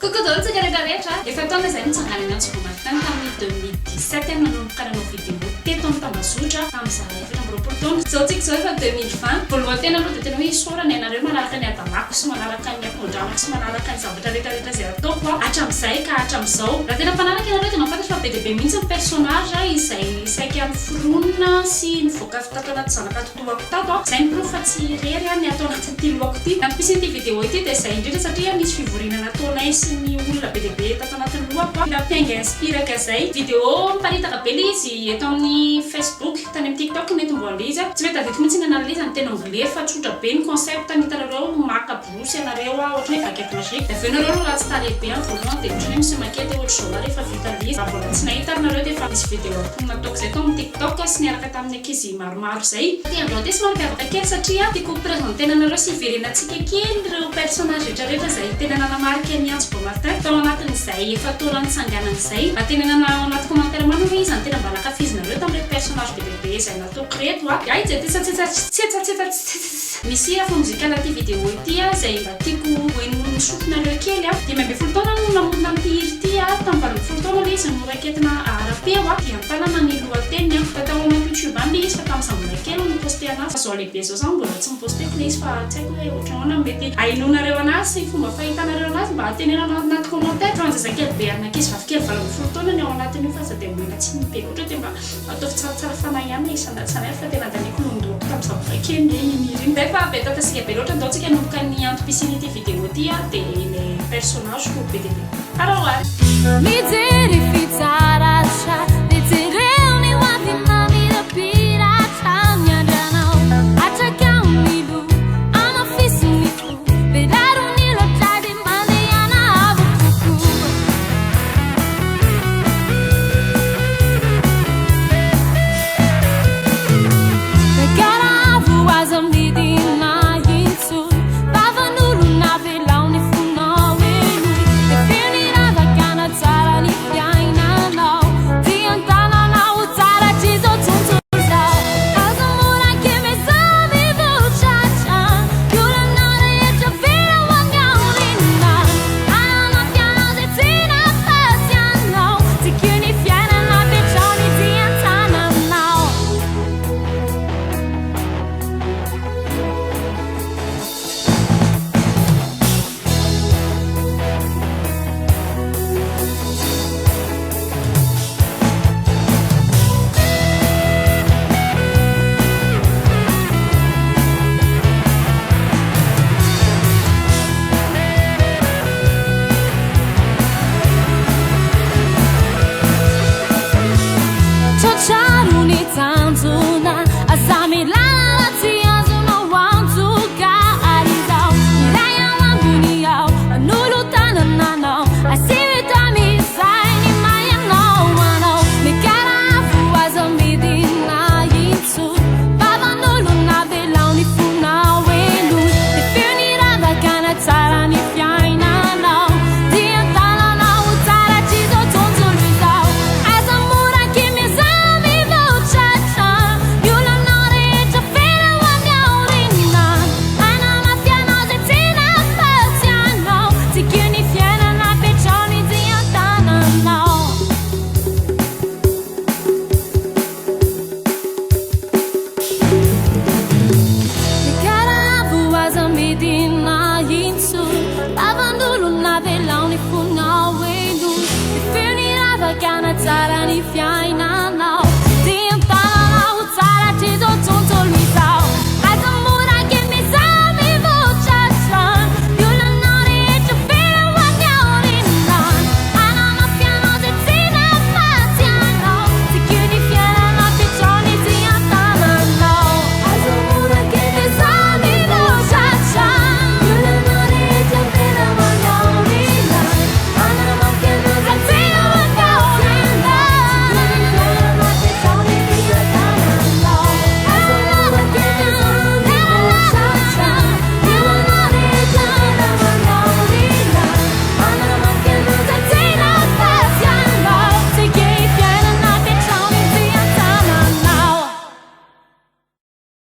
Coucou daholo tsika rehetra rehetra a! Efa taona izay nitsanganan'i Antso Vao Martin tamin'ny 2017 aho nanomboka nanao vidéo teto amin'ny tambazotra tamin'izahay 24 taona. Izao tsika izao efa 2020. Voalohany tena aloha dia tena hoe isaorana ianareo manaraka ny hadalako sy manaraka ny akondranako sy manaraka ny zavatra rehetra rehetra izay ataoko a! Hatramin'izay ka hatramin'izao. Raha tena mpanaraka ianareo dia mahafantatra fa be dia be mihitsy ny personnage izay saika noforonina sy nivoaka avy tato anaty zanak'atidohako tato a! Izay ny porofo fa tsy irery aho ny ato anatin'ity lohako ity. Nampisin'ity vidéo ity dia izay indrindra satria nisy fivoriana nataonay sy ny olona be dia be tato anatin'ny lohako a! Nampiainga inspiraka izay. Vidéo miparitaka be ilay izy eto amin'ny Facebook. Tany amin'ny tiktok no nitomboan'ilay izy. Tsy mety tadidiko mihitsy ny anaran'ilay izy amin'ny teny anglais fa tsotra be ny concept ny hitanareo ao, maka borosy ianareo ohatran'ny hoe baguette magique dia avy eo nareo no ratsy tarehy be amin'ny voalohany dia ohatran'ny hoe mi-se maquiller dia ohatr'izao ary efa vita ilay izy. Raha mbola tsy nahita ary nareo dia efa misy vidéo ampony nataoko izay tao amin'ny tiktok sy niaraka tamin'ny ankizy maromaro izay. Ity androany ity somary miavaka kely satria tiako ho presenter-na anareo sy hiverenantsika kely ireo personnage rehetra rehetra izay tena nanamarika an'i Antso Beaumartin tao anatin'izay efa-taona nitsanganany izay. Mba tenenana ao anaty commentaire marina hoe iza no tena mba nankafizinareo tamin'ireto personnage be dia be izay nataoko ireto a. Ay tsetsatsetsatsetsatsetsatsetsa. Misy hira fond musical ity vidéo ity a izay mba tiako ho henoin'ny sofinareo kely a. 15 taona no namorona an'ity hira ity a, tamin'ny 18 taona ilay izy noraiketina ara-peo a, dian-tanana ny lohateniny a. Hita tao anaty youtube any ilay izy fa tamin'izaho mbola kely no ni-poster anazy, fa izao lehibe izao izany mbola tsy ni-posteko ilay izy fa tsy haiko hoe ohatran'ny ahoana no mety ahenoanareo anazy sy ny fomba fahitanareo anazy mba tenenana ao anaty commentaire. Fa ny zazakely be an'ankizy vavikely 18 taona ny ao anatin'io fa aza dia omena tsiny be loatra dia mba Ataovy tsaratsara fanahy ihany ilay isan'atsanaina fa tena andaniako lohandohako tamin'izaho mbola kely nge iny hira iny. Rehefa be tatasika be loatra ndao tsika hanomboka ny antom-pisian'ity vidéo ity a dia ilay personnage ko be dia be. Araho ary. Mijery fitaratra dia jereo ny ho avy mamirapiratra miandry anao hatraka ny loha hamafiso ny fo velaro ny loatra dia mandehana avo kokoa. Miakara avo aza midina intsony Vavan'olona avelao ny fonao henoy Tefeo ny ravakana tsara ny fiainanao Dian-tanana ho tsara hatr'izao tontolo izao Aza mora kemeza mivoatra hatrany Ny olana rehetra avela ho any aoriana Hanamafy anao izay tsy nahafaty anao Tsikiho ny fiainana apetraho ny dian-tananao. Tratraro ny tanjona, aza milalao tsy azonao antoka ary izao iray ao ambony ao manolo-tanana anao asio eto amin'izay ny maha ianao anao Miakara avo aza midina intsony Vavan'olona avelao ny fonao henoy Tefeo ny ravakana tsara ny fiainanao Dian-tanana ho tsara hatr'izao tontolo izao Aza mora kimiza mivoatra hatrany Ny olanao rehetra feno any aoriana Hanamafy anao izay tsy nahafaty anao Tsikiho ny fiainana apetraho ny dian-tananao. Miakara avo aza midina intsony Vavan'olona avelao ny fonao henoy Ny feo ny ravakana tsara ny fiainana.